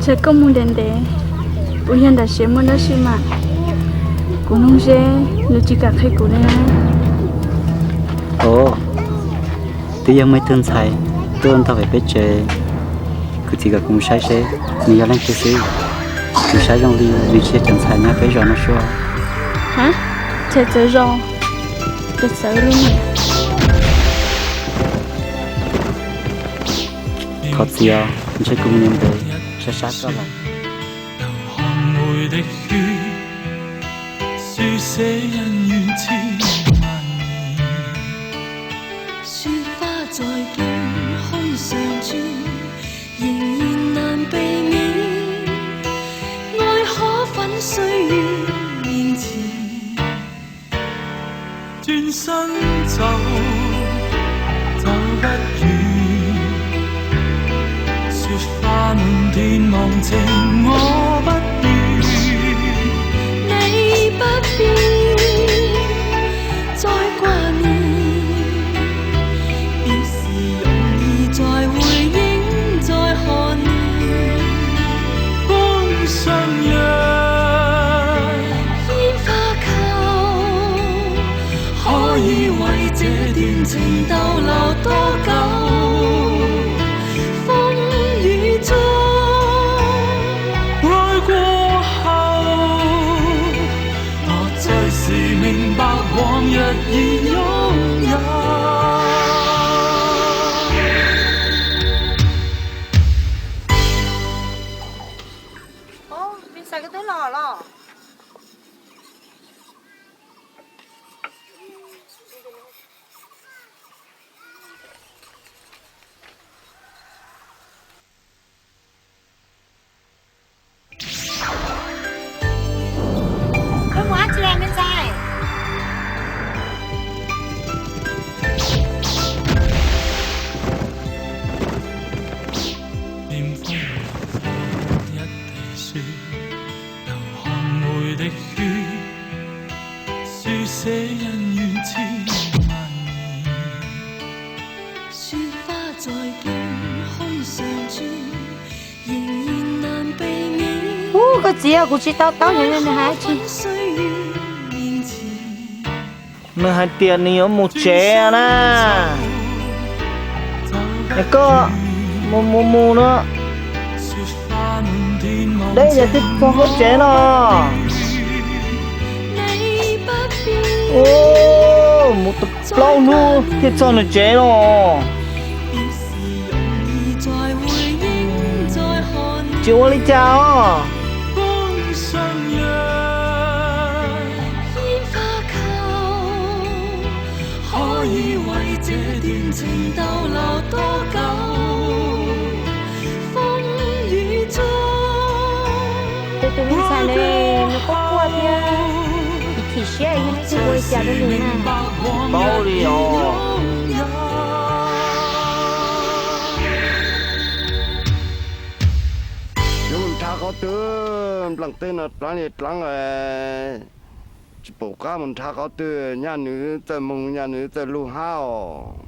Ntshai koj mus ntev ntev, puas yog nram siav muaj dab tsi mas? Kuv nug seb nws tsis kam qhia kuv li na. Ov, twb yog muaj ib tug ntxhais tuaj nrog pem peb tsev, kuv txiv kom kuv mus saib seb nws yog leej twg xwb. Kuv saib zoo li nws tsis yog cov ntxhais nyob peb zos no suab. Ha, ntxhais txawv zos, ntxhais txawv li. Thov txim os, ntshe kuv mus ntev ntev, sab sab koj lawm. Ov, me ntxhais koj twb los los? Koj mus dab tsi me ntxhais? Ub, koj txiv, kuv tsis tau taub yog nws hais dab tsi. Nws hais tias nws yuav mus tsev na. Es koj mus mus mus no, deb ces thiaj txog koj tsev no. Ub, mus tau plaub hnub thiaj txog nws tsev no. Tsis ua li cas os. Tus me ntxhais ne, nws quaj quaj thiab chim chim siab, yog neb tsis ua li cas rau nws na. Tsis paub li os. Yuav mus nrhav qhov twg, npleem tej no dlaav li dlaav, tsis pom qab mus nrhav qhov twg, nyaj nws txawj moog nyaj nws txawj lug hab os.